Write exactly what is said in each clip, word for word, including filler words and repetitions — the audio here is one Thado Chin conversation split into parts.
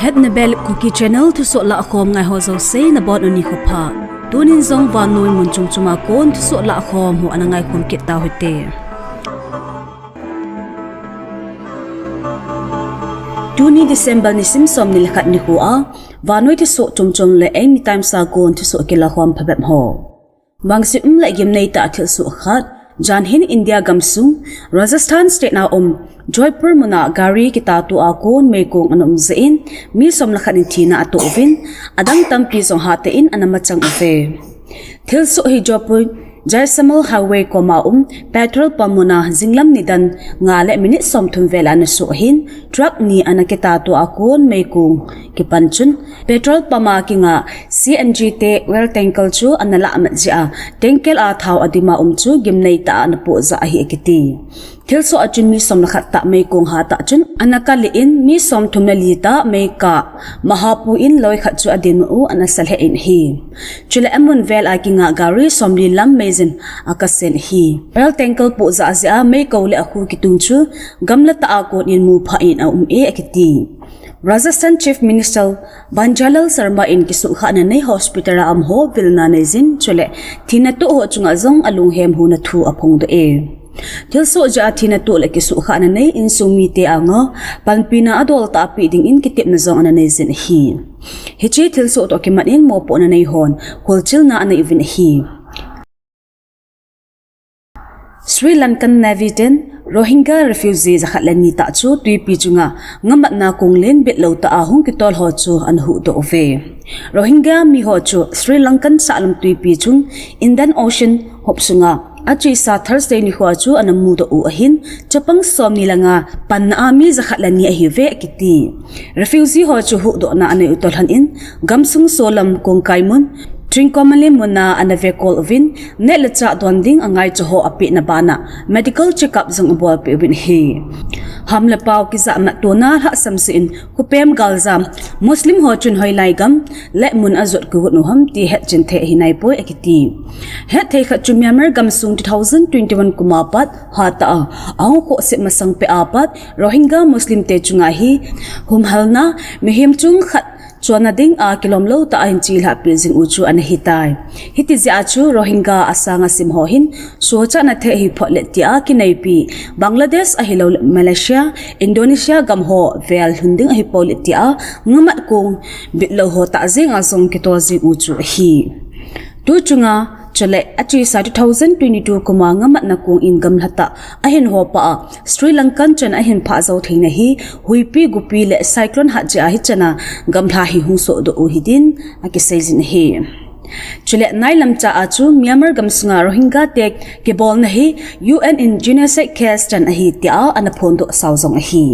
Etnabel Kuki Channel thusoh lahkhom ngai ho jouse nabonun nikho pha. Tunin jong vannoi mun chom chom a kon thusoh lahkhom ho ana ngaikhom kit tau hite. Tuni December nisim somni le khat nikho a vannoi thusoh chom chom le Eimi Times a kon thusoh kilahkhom phabep ho. Vangset um le gimnei tah a thilsoh khat. Jan hin India gamsung Rajasthan state a um Jaipur mun a gari kitato a kon meikong ana um jeh in mi som le khat in thina atoh uvin, adang tampi jong hatah in ana machang uve. Thilsoh hi Jaipur Jaisalmer highway koma um petrol pump mun a jinglam nidan nga le minute somthum vel ana soh ahin, truck ni ana kitato a kon meikong kipan chun petrol pump a kinga C N G te oil tanker chu ana lahmat jeh a tanker a thao adim a um chu gimnei tah a ana pohjah ahi akiti. Thilsoh a chun mi som le khat tah meikong hatah chun ana kah in mi somthum le li tah meikah mahapu in loi khat chu adin u ana salheh in ahi. Chule amun vel a kinga gari somli lam meijin akah sen ahi. Oil tanker pohjah jeh a meikong le akhu kitung chu gamla tah a kon in muphah in aum e akiti. Rajasthan Chief Minister Banjilal Sharma in kisuhkhahna nei hospital a um ho vilna neijin chule thina toh ho chunga jong alunghem huna thu aphongdoh e. Thilsoh jeh a thina toh le kisuhkhahna nei insung mite anga panpina adol tah a pe dingin kitepna jong ana neijin ahi. Hiche thilsoh toh kimat in mopohna nei hon kholchilna anei uvin ahi. Sri Lankan Navy ten Rohingya refugee jakhat le ni tah chu twipi chunga ngamatna kong len betlou tah a hung kitol ho chu ana huhdoh uve. Rohingya mi ho chu Sri Lankan sahlam twipi chung Indian Ocean hop sunga achesa Thursday nikho chu ana mudoh u ahin, chapang somni le nga panna a mi jakhat le ni ahiuve akiti. Refugee ho chu huhdohna anei u toh lhon in gamsung solam Kongkai mun Trincomalee mun a ana vekol uvin, neh le chah don ding angaicha ho apehna bana medical checkup jong abolpeh uvin ahi. Ham le pao kijahmat tona lhahsam seh in khopem galjam Muslim ho chun hoilai gam le mun ajot kigot u ham ti hetchen thei ahi naipoi akiti. Hetthei khat chu Myanmar gamsung two thousand twenty-one kum a pat hatah a ahung khohse masang peh a pat Rohingya Muslim te chunga hi humhalna mihem chung khat chonna dinga kilomlou tah a hin chelhahpi jing u chu ana hitai. Hiti jeh a chu Rohingya asanga sim ho hin sochatna thei ahi phot le tia kineipi Bangladesh ahilouleh Malaysia, Indonesia gam ho vel lhun ding ahipou le tia ngamat kong betlou ho tah jenga jong kitol jing u chu ahi. Tu chunga chule achesa two thousand twenty-two kum a ngamatna kong in gamla tah ahin hopa a Sri Lankan chan ahin phah jou theina hi huipi, gupi le cyclone hat jeh a hichan a gamla hi hung sohdoh u hidin akiseijin ahi. Chule nailam cha a chu Myanmar gamsunga Rohingya te kibolna hi U N in genocide case chan ahi tia ana phondoh sao jong ahi.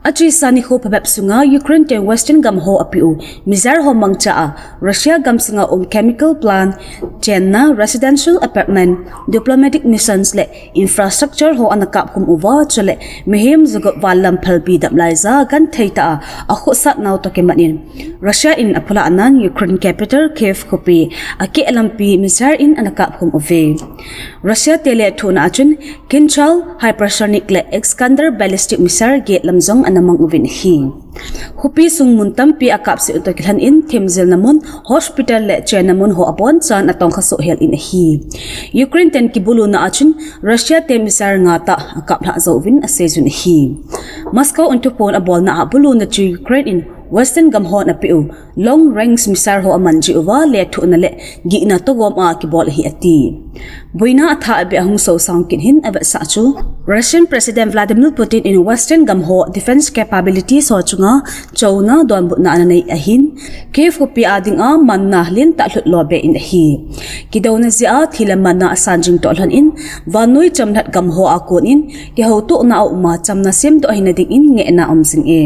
Achesa nikho phabep sunga Ukraine ten Western gam ho apeh u missile ho mangcha a Russia gamsunga um chemical plant, chenna, residential apartment, diplomatic missions le infrastructure ho ana kapkhum uva, chule mihem jagup val lam phalbi damlai ja genthei tah a akhohsat nau toh kimat in Russia in aphulahnan Ukraine capital Kyiv khopi akeh lampi missile in ana kapkhum uve. Russia te lethuhna a chun Kinzhal hypersonic le Iskander ballistic missile get lam jong ana mang uvin ahi. Khopi sung mun tampi akapse u toh kilhon in themjilna mun, hospital le chenna mun ho abonchan atongkha soh hel in ahi. Ukraine ten kibuluna a chun Russia te missile nga tah akaplhah jouvin aseijun ahi. Moscow in thuphon abolna a buluna chu Ukraine in Western gam hon apeh u long range missile ho aman jeh uva lethuhna le gihna toh gom a kibol ahi ati. Boina athah beh a hung sosang kit hin avetsah chu Russian President Vladimir Putin in Western gam ho defense capabilities ho chunga chouna donbutna ana nei ahin, Kyiv khopi a dinga manna lentah lhut lo beh in ahi. Kidouna jeh a thi le manna asan jing toh lhon in vannoi chamlhat gam ho a kon in kihoutohna a um a chamna semdoh ahina dingin ngehna aum jing e.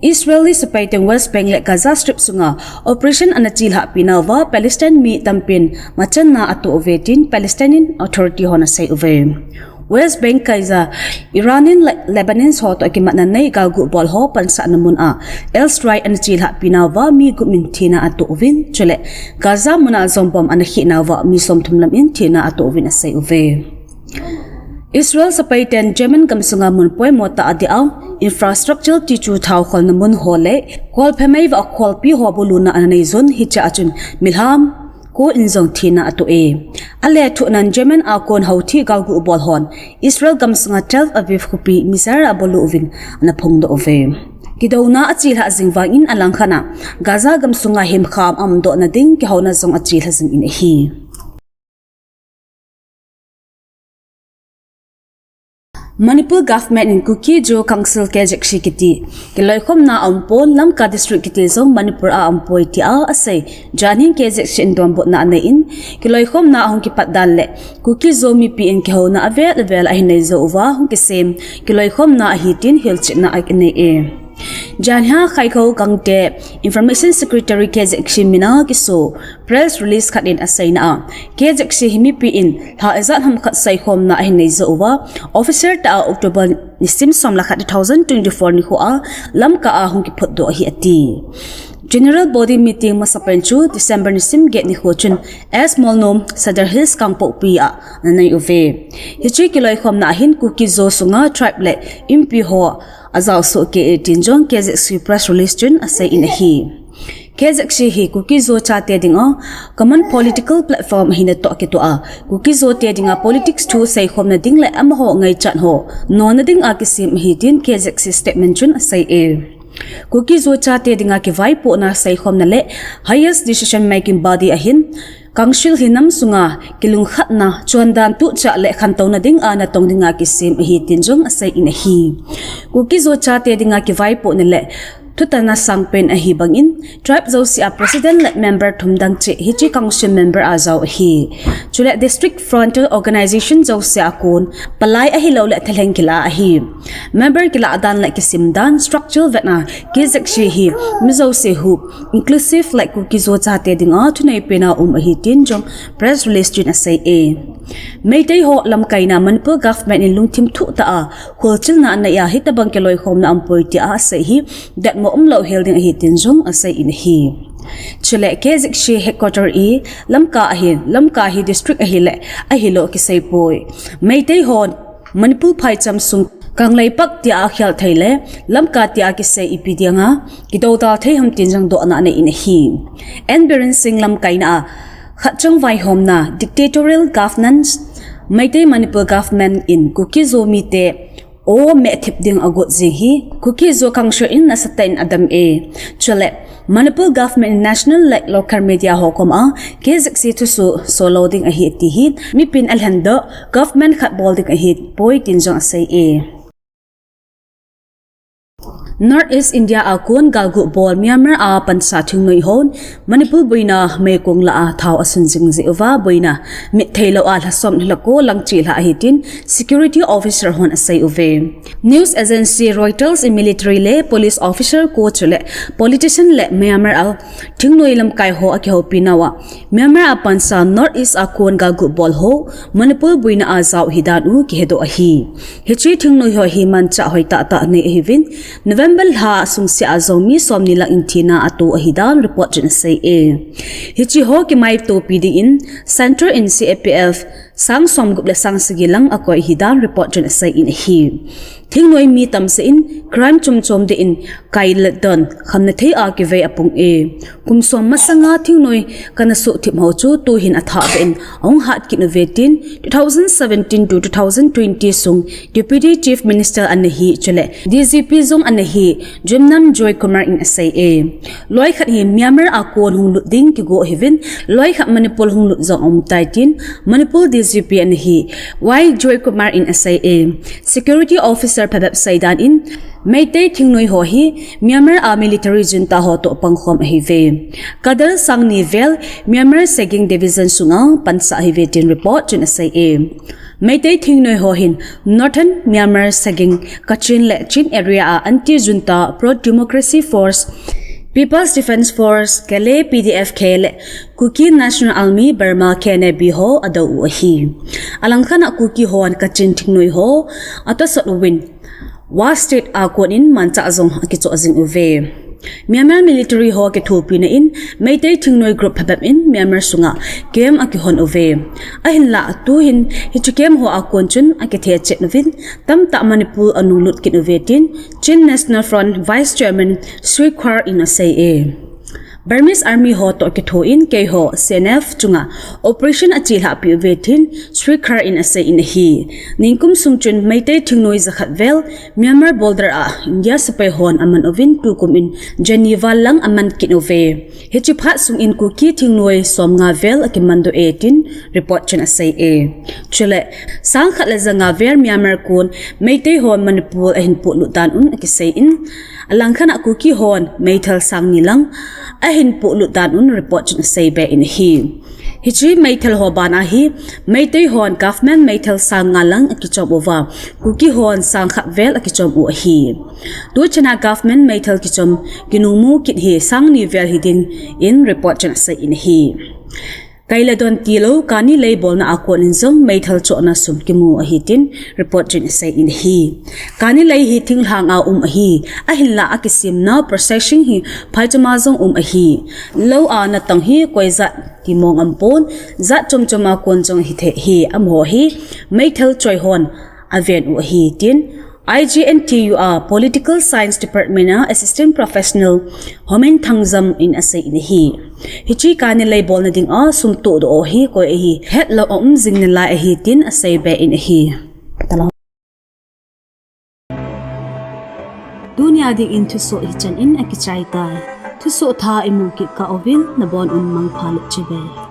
Israeli sepai ten West Bank le Gaza Strip sunga operation ana chelhahpi nauva Palestine mi tampin machanna atoh uve tin Palestinian Authority hon asei uve. West Bank kaija Iran in le Lebanon ho toh kimatna nei galguh bol ho pansahna mun a airstrike ana chelhahpi nauva mi gup in thina atoh uvin, chule Gaza mun a jong bomb ana khih nauva mi somthum lam in thina atoh uvin asei uve. Israel sepai ten German gamsunga mun poimo tah a dia infrastructure tichu thao kholna mun ho le kholphe meiva kholpi ho buluna ana nei jun hiche a chun milham ko in jong thina atoh e. Alethuhnan German a kon Houthi galgu bol hon Israel gamsunga Tel Aviv khopi missile abulu uvin ana phongdoh uve. Kidouna achelha jing vangin alangkhat a Gaza gamsunga himkham aumdoh na ding kihouna jong achelha jing in ahi. Manipur government in Kuki-Zo Council K Z C kiti kiloikhomna aumpon, Lamka district kiti jong Manipur a aumpoi tia asei. Janhin K Z C in donbutna anei in kiloikhomna ahung kipat dan le Kuki-Zo mipi in kihouna avel avel ahin nei jou uva hung kisem kiloikhomna ahi tin hilchetna akinei e. Janhia Khaikho Gangte, Information Secretary K Z C mina kiso press release khat in aseina a, K Z C hi mipi in lha ijat ham khat seikhomna ahin nei jou uva, official tah a October nisim som le khat two thousand twenty-four nikho a Lamka a hung kiphutdoh ahi ati. General Body Meeting masapen chu December nisim get nikho chun S Molnom, Sadar Hills, Kangpokpi a ana nei uve. Hiche kiloikhomna ahin Kuki-Zo sunga tribe le Inpi ho ajao soh kei e tin jong K Z C press release chun asei in ahi. K Z C hi Kuki-Zo chate dinga common political platform ahina toh kitoh a, Kuki-Zo te dinga politics thu seikhomna ding le amaho ngaichat ho nona dinga kisem ahi tin K Z C statement chun asei e. Kuki-Zo chate dinga kivaipohna seikhomna le highest decision making body ahin Council hi nam sunga kilungkhatna, chondan tuchah le khantouna dinga natong dinga kisem ahi tin jong asei in ahi. Kuki-Zo chate dinga kivaipohna le thutanna sangpen ahi bangin, tribe jousea president le member thum dang cheh hiche council member ajao ahi. Chule district frontal organization jousea kon palai ahilou le thalheng kila ahi. Member kilah dan le kisim dan structure vetna K Z C hi mi jouse huop, inclusive le Kuki-Zo chate dinga thuneipen a um ahi tin jong press release chun asei e. Meitei ho lamkaina Manipur government in lungthim thuh tah a kholchilna anei a, hitabang kiloikhomna aumpoi tia asei hi detmo umlou hel ding ahi tin jong asei in ahi. Chule K Z C headquarter i Lamka ahin, Lamka hi district ahile ahilou kiseipoi. Meitei hon Manipur phaicham sung Kangleipak tia akhel thei le Lamka tia kisei ipi dinga kidodal thei ham tin jong dohna anei in ahi. N Biren Singh lamkaina a khatchung vaihomna, dictatorial governance, Meitei Manipur government in Kuki-Zo mite o mehthip ding agot jing hi Kuki-Zo council in nasatah in adam e. Chule Manipur government in national le local media ho koma K Z C thusoh solou ding ahi ti hi mipin alhendoh, government khat bol ding ahipoi tin jong asei e. North East India a kon galgu bol Myanmar a pansa thingnoi hon Manipur boina meikong lah a thao asun jing jeh uva boina mit theilou a lhasom lhako lang chelha ahi tin security officer hon asei uve. News agency Reuters in military le police officer ko chule politician le Myanmar a thingnoi lamkai ho akihoupi nauva Myanmar a pansa North East a kon galgu bol ho Manipur boina a jao hidan u kihedoh ahi. Hiche thingnoi ho hi manchah hoitah tah nei ahiuvin, November lha sungse a jong mi somni lang in thina ato ahidan report chun asei e. Hiche ho kimaitopi dingin Central in C A P F sang somgup le sang sagi lang akoi ahidan report chun asei in ahi. Thingnoi mi tamsah in crime chomchom deh in kailet don khamna thei a kivei apung e. Kum som masanga thingnoi kana suhthip ho chu tuhin athah beh in ahung hat kit uve tin two thousand seventeen to two thousand twenty sung Deputy Chief Minister ana hi chule D G P jong ana hi Yumnam Joykumar in asei e. Loikhat hi Myanmar a kon hung lut ding kigo ahiuvin, loikhat Manipur hung lut jong aumtai tin Manipur D G P ana hi Y Joykumar in asei e. Security officer phabep seidan in Meitei thingnoi ho hi Myanmar a military junta ho toh pangkhom ahiuve. Cadre sangni vel Myanmar Sagaing Division sunga pansa ahiuve tin report chun asei e. Meitei thingnoi ho hin Northern Myanmar Sagaing, Kachin le Chin area a anti-junta pro-democracy force, People's Defence Force, Kale P D F K le Kuki National Army Burma K N A B ho adou u ahi. Alangkhat a Kuki hon Kachin thingnoi ho atosot uvin Wa State a konin manchah jong akichoh jing uve. Myanmar military ho kithopina in Meitei thingnoi group phabep in Myanmar sunga camp akihon uve. Ahinlah tuhin hiche camp ho a kon chun akithechet uvin tamtah Manipur anunglut kit uve tin Chin National Front Vice Chairman Sri Khar in asei e. Burmese Army ho toh kitho in keiho C N F chunga operation achelhah pi uve tin Sri Khar in asei in ahi. Ningkum sung chun Meitei thingnoi jakhat vel Myanmar border a India sepai hon aman uvin tukum in Geneva lang aman kit uve. Hiche phat sung in Kuki thingnoi somnga vel akimandoh e tin report chun asei e. Chule, sangkhat le janga vel Myanmar kon Meitei hon Manipur ahin pohlut dan un akisei in, alangkhat a Kuki hon meithal sangni lang ahin pohlut dan un report chun asei be in ahi. Hiche meithal ho bana hi Meitei hon government meithal sang nga lang akichom uva, Kuki hon sangkhat vel akichom u ahi. Tuchana government meithal kichom kinungmu kit hi sangni vel hiding in report chun asei in ahi. Kailadon tilou kani lei bolna a kon in jong meithal chohna sum kimu ahi tin report chun asei in ahi. Kani lei hi thinglhang a um ahi. Ahinlah akisemna processing hi phaichama jong um ahi. Lou a natong hi koi jat ti mong ampon, jat chomchom a kon jong hithei hi, amaho hi meithal choi hon aven u ahi tin I G N T U a Political Science Department a Assistant Professional Homin Thangjam in asei in ahi. Hiche kani lei bolna dinga sum tohdoh u hi koi ahi hetlou aum jing nalai ahi tin asei be in ahi. Tunia dingin thusoh hichan in akichai tai. Thusoh thah imu kit kah uvin nabon un mangpha le chibai.